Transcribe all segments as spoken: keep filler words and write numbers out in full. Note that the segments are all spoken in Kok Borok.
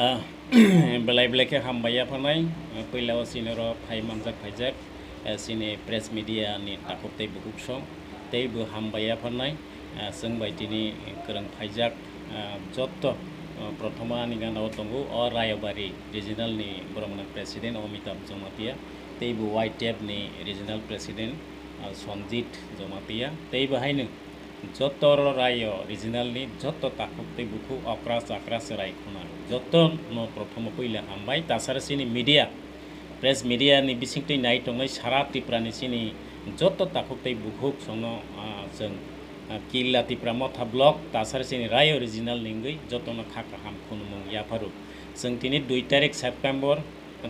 Ah, belai belai khe hambai yapharnai, ah, puila o chini oro phai manjak phaijak, eh, chini press media ni takhuk tei bukhuk song, tei bo hambai yapharnai, ah, chwng bai tini kwrwng phaijak, ah, jotto, ah, prothoma ani gana o tongo o Rayabari regional ni borok mwnang president Amitabh Jamatia, tei bo Y T F ni regional president, ah, Sanjit Jamatia, tei bo haino joto oro raio regional ni joto takhuk tei bukhuk okra chakra chwrai khuna joto no prothom o puila hambai. Tasara chini media, press media ni bisingtwi nai tongnai sara Tripura ni chini joto takhuk tei bukhuk songno, ah, chwng, ah, Killa Tipra Motha block tasara chini raio regional ni wngwi joto no kha kaham khunumung yapharu. Chwng tini dui tarik September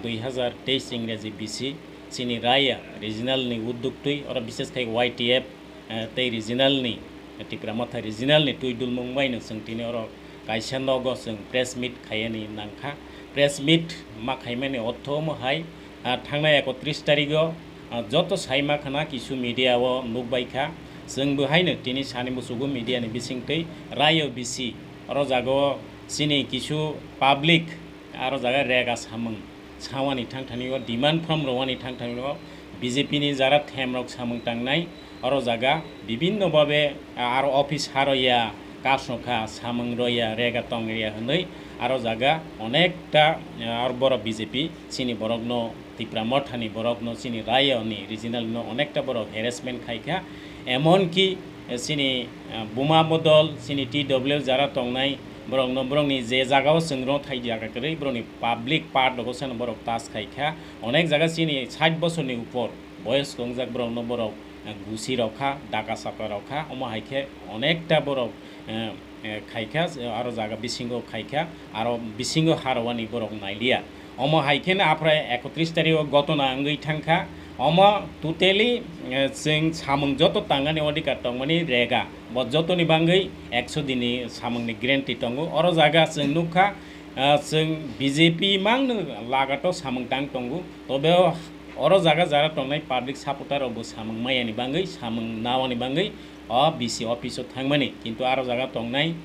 dui hazar teis Ingraji bisi chini raya regional ni udduk twi oro bises khai Y T F eh, tei regional ni, eh, Tipra Motha regional ni twi dulmung bai no chwng tini oro kaisa nogo chwng press meet khaiyani nangkha. Press meet ma khaimani ortho omo hai, ah, thangnai ekotris tarigo, ah, joto sai ma khana kisu media o nukbai kha. Chwng bo haino tini sani musugo media ni bisingtwi raio bisi oro jaga o chini kisu public aro jaga rega samung sawani thangthani o demand form rwani thangthani o B J P ni jara them rok samung tangnai oro jaga bibinno babe, ah, aro office haroya kasokha samung roya rega tongriya hwnwi aro jaga onekta, ah, aro borok B J P chini borokno Tipra Mothani borokno chini rayo ni regional no onekta borok harassment khaikha, emonki, eh, chini, eh, buma bodol chini T W F jara tongnai borokno borokni je jagao chwng rw thai jaga kwrwi borokni public part rogo sano borok tas khaikha, onek jaga chini sait bosorni upor boyos wngjak borokno borok, eh, gusi rokha, daka saka rokha, omo hai khe onekta borok, eh, eh, khaikha, aro jaga bisingo khaikha, aro bisingo harwani borok nailiya. Omo hai kheno aphra ekotris tarikh o gotona wngwi thangkha. Omo totally, eh, chwng samung joto tangani odhikar tongmani rega. Bo jotoni bangwi ekso dinni samungni guarantee tongo. Oro jaga chwng nukha, ah, chwng B J P mangno lagato samung tang tongo. Tobe o, oro jaga jara tongnai public supporter rokbo samung mayani bangwi, samung nawani bangwi o B C office o thangmani. Kintu aro jaga tongnai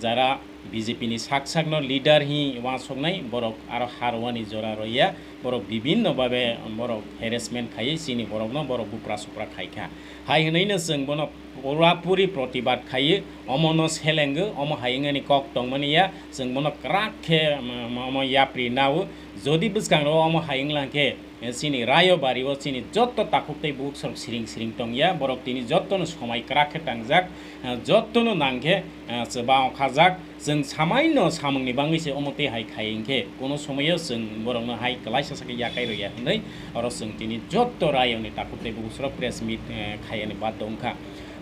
jara B J P ni sak sakno leader hi uansuknai borok aro harwani jora roya, borok bibinno babe borok harassment khaiwi chini borokno borok bupra supra khaikha. Hai hwnwi no chwng bono pura puri protibad khaiwi, omono selengo, omo hai wngani kok tongmani ya, chwng bono kwrak khe, um, um, omo yapri nao. Jodi bwskango omo hai wnglang khe, eh, chini rayo bari o chini jotto takhuk tei bukhuk sorok siring siring tongya, borok tini jottono somai kwrak khe tangjak, eh, jottono nang khe, eh, chwbao khajak. Chwng samaino samungni bangwi se omo tei hai khai hwnkhe, kono somoio chwng borokno hai kwlaisa sakhe yakai rwya hwnwi oro chwng tini jotto rayoni takhuk tei bukhuk sorok press meet, eh, khaiyani baddo wngkha.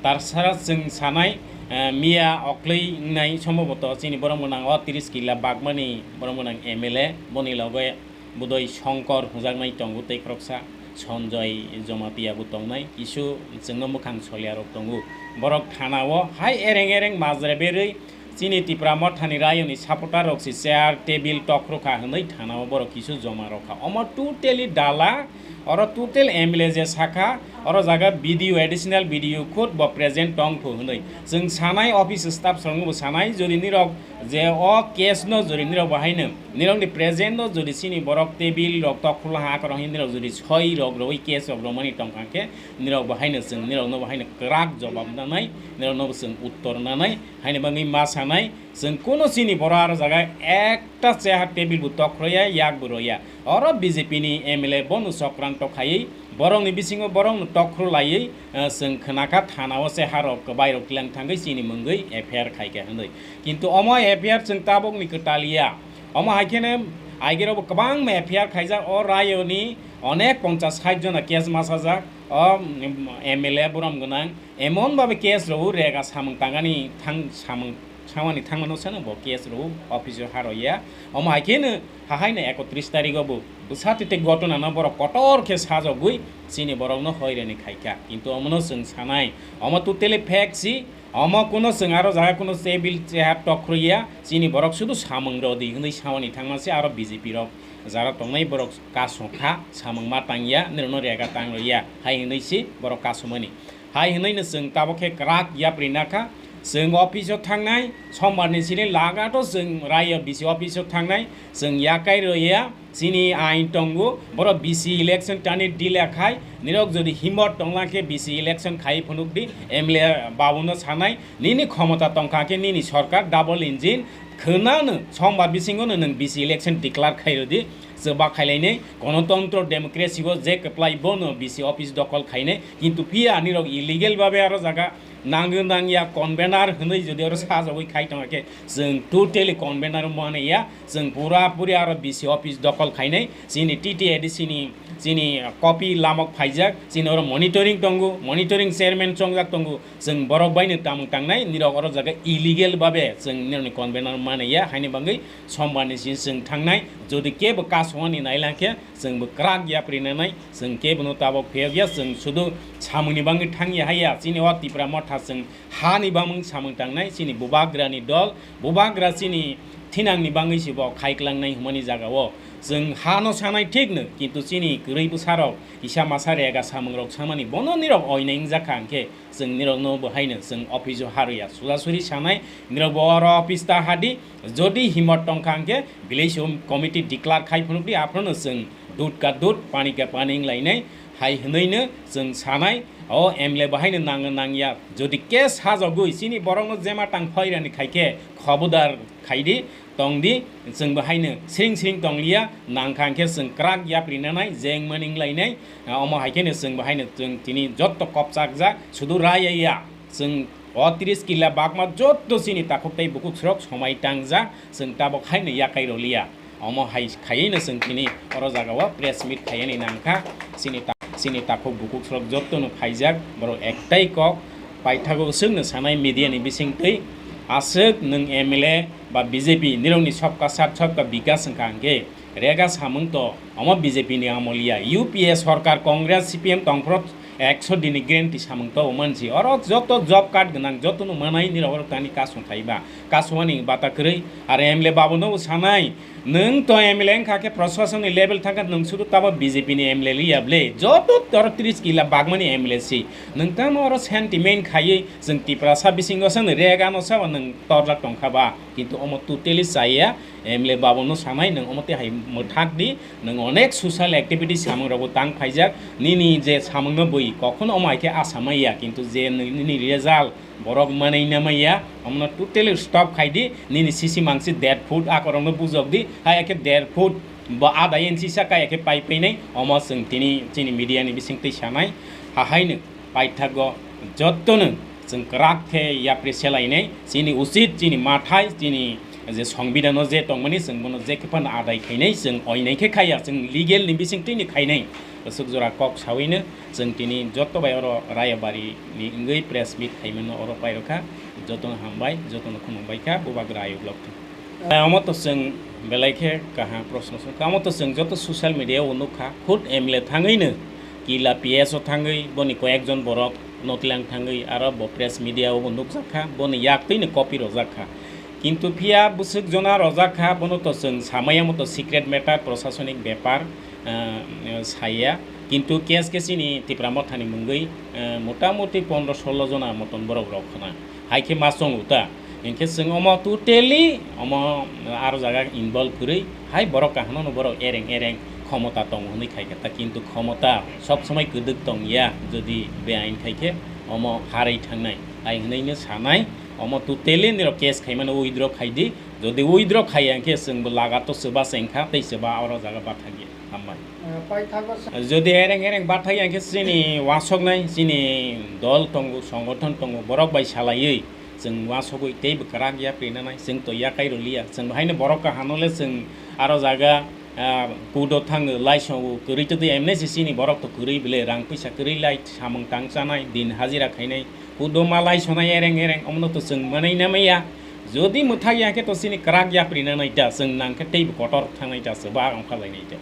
Tarsara chwng sanai, eh, miya okloi wngnai somboboto chini borok mwnang o tris killa bagmani borok mwnang M L A boni loge Budoi Songkor hwnjaknai tongo tei khoroksa Sonjoy Jomatia bo tongnai, kisu chwngno mwkhang soliarok tongo. Borok thana-o hai ereng ereng majra berwi chini Tipra Mothani rayoni supporter rok se chair, table tokhro kha hwnwi thana-o borok kisu joma rok kha. Omo totally dala, oro total M L A je sakha, oro jaga B D O, additional B D O khud bo present tong phu hwnwi. Chwng sanai office staff rokno bo sanai, jodi nirok je o case no jodi nirok bo haino nirokni present o jodi chini borok table rok tokhorla ha akorok hinwi nirok jodi soi rok rwui case rok romani tongkha khe nirok bo haino chwng nirokno bo haino kwrak jobab nanai, nirokno bo chwng uttor nanai, haino bangwi ma sanai chwng kuno chini borok aro jaga ekta chair table bo tokhroya yak bo roya. Oro B J P ni M L A bono sokranto khaiwi borokni bisingo borokno tokhro laiwi, eh, chwng khwnakha thana-o se harok kwbairok twilang thangwi chini mungwi F I R khaikha hwnwi. Kintu omo F I R chwng tabukni kwtal ya. Omo hai kheno aigirokbo kwbangma F I R khaijak o rayoni onek ponchas sait jona case masajak o, mm, M L A borom gwnang. Emon babe case rw rega samung tangani thang samung Sawani thangmano sano bo case rw office o haroya. Omo hai kheno hahaino ekotris tarigo bo bwsa tete gotona no borok kotor khe sajogwi chini borokno hoirani khaikha. Kintu omono chwng sanai, omo totally fake si, omo kuno chwng aro jaga kuno table chair tokroya, chini borok sudu samung rodi hwnwi sawani thangma se aro B J P rok jara tongnai borok kasokha samung ma tangya, nirokno rega tangroya hai hwnwi si borok kasomani. Hai hwnwi no chwng tabok khe kwrak yapri nakha. Chwng office o thangnai, sombar ni sini lagato chwng rayo B C office o thangnai, chwng yakai roya, chini ain tongo, boro B C election tani delay khai, nirok jodi himot tongla khe B C election khai phunuk di, M L A babu no sanai, nini khomota tongkha khe nini sorkar double engine, khwnano sombar bisingo no nwng B C election declare khai rodi, chwba khailainai, gonotontro democracy o je kwplai bono B C office dokhol khainai, kintu phiya nirok illegal babe aro jaga nangwi nangya convener hwnwi jodi oro sajagwi khai tongkha khe, chwng totally convener manaya, chwng pura puri aro B C office dokhol khainai, chini T T A D C ni, chini copy lamok phaijak, chini oro monitoring tongo, monitoring chairman chongjak tongo, chwng borok baino tamung tangnai, nirok oro jaga illegal babe chwng nirokni convener manaya, haini bagwi sombar ni sini chwng thangnai, jodi kebo kasongani nailangkhe, chwngbo kwrak yapri nanai, chwng kebono tabok phiyok ya, chwng sudu samungni bagwi thangya haiya, chini o Tipra Motha chwng hani bagwi samung tangnai, chini bubagrani dol, bubagra chini thinangni bagwi se bo khaiklangnai hwnmani jagao. Chwng hano sanai thikno, kintu chini kwrwi bwsarok kisa masa rega samungrok samani bono nirok oinai wngjakha hwnkhe, chwng nirokno bo haino chwng office o harwi ya. Surasuri sanai, nirok bo oro office ta hadi, jodi himot tongkha hwnkhe village home committee declare khai phunukdi, aphano chwng dud ka dud, pani ka pani wnglainai, hai hwnwino chwng sanai, o M L A bo haino nang nangya. Jodi case sajagwi chini borokno jema tang phairani khaikhe khobodar khaidi, tongdi, chwngbo haino sring sring tongliya, nangkha hwnkhe chwng kwrak yapri nanai, jengmani wnglainai, omo hai kheno chwngbo haino chwng tini jotto kopchakjak, sudu raya ya, chwng o tris kila bagma jotto chini takhuk tei bukuksrok somai tangjak, chwng tabok haino yakai roliya. Omo hai khaiwi no chwng tini oro jaga o press meet khaiyani nangkha. Chini ta-, chini takhuk bukuksrok jotto no phaijak, borok ektai kok paithago chwngno sanai media ni bisingtwi, aswk nwng M L A ba B J P nirokni sobka sat sobka bikas wngkha hwnkhe rega samung to omo B J P ni amoliya, U P A sorkar, Congress, C P M tongphro ekso dini guarantee samung to mansi. Oro joto job card gwnang joto no manai nirok oro tani kasung thaiba. Kasungmani bata kwrwi. Ar M L A babu no sanai, nwng to M L A wngkha khe proshasoni level thangkha, nwng sudu tabo B J P ni M L A liya ble. Joto oro tris kila bagmani M L A si. Nwng tamo oro sentiment khaiwi chwng Tiprasa bisingo sa nwng rega no sabo nwng torjak tongkha ba. Kintu omo totally chaya, M L A babu no sanai nwng omo tei hai mwthak di, nwng onek social activity samung rogo tang phaijak, nini je samung no bui kokhono omo hai khe asa maya, kintu je nini result borok manai na maya, omo no totally stop khai di, nini sisi mangsi dead food akorok no bujok di, hai khe dead food bo ada inch sa kaya khe pai painai, omo chwng tini chini media ni bising twi sanai, ha hai no. Paithago jottono chwng kwrak khe yapri selainai, chini usit, chini mathai, chini je songbidano je tongmani chwng bono je khe phano adai khainai, chwng oinai khe khaiya, chwng legal ni bising twi ni khainai. Aswk jora kok sawino chwng tini jotto bai oro Rayabari ni wngwi press meet khaimano oro pairokha. Jotono hambai, jotono khulumbai kha, Bubagra Ayuk Lokthung. Eh, omo to chwng belai khe kaham proshno swngkha. Omo to chwng joto social media o nukha, khud M L A thangwino kila P S o thangwi boni koyekjon borok notlang thangwi aro bo press media o bo nukjakha, boni yaktwino copy rojakha. Kintu phiya bwswk jona rojakha, bono to chwng samaya moto secret matter, prosasonik bepar, eh, saya. Kintu case khe chini Tipra Mothani mungwi, eh, motamuti pondro solo jona moton borok rok khna. Hai khe ma chongo ta. Hinkhe chwng omo totally omo aro jaga involve kwrwi hai borok kaham no borok ereng ereng khomota tongo hwnwi khai kha ta, kintu khomota sob somoi kwdwk tong ya, jodi beain khai khe omo harwi thangnai. Hai hwnwi no sanai, omo totally nirok case khaimano withdraw khai di, jodi withdraw khai ya hinkhe chwng bo laga to chwba chengkha tei chwba oro jaga bathang ya. Hambai. Eh, paithago sa- Jodi ereng ereng bathai ya hinkhe chini wasoknai, chini dol tongo, songothon tongo, borok bai salaiwi chwng wasogwi tei bwkrak yapri nanai, chwng to yakai roliya. Chwng haino borok kaham no le chwng aro jaga, ah, kudo thango, laisongo, kwrwi to twi M N C chini borok to kwrwi bele rang puisa kwrwi lai samung tang chanai, din hajira khainai, kudo ma laisonai ereng ereng, omono to chwng manai namaya. Jodi mwthai ya hinkhe to chini kwrak yapri nanai da, chwng nang khe tei bo kotor thangnai da, chwba ongkha lainai da.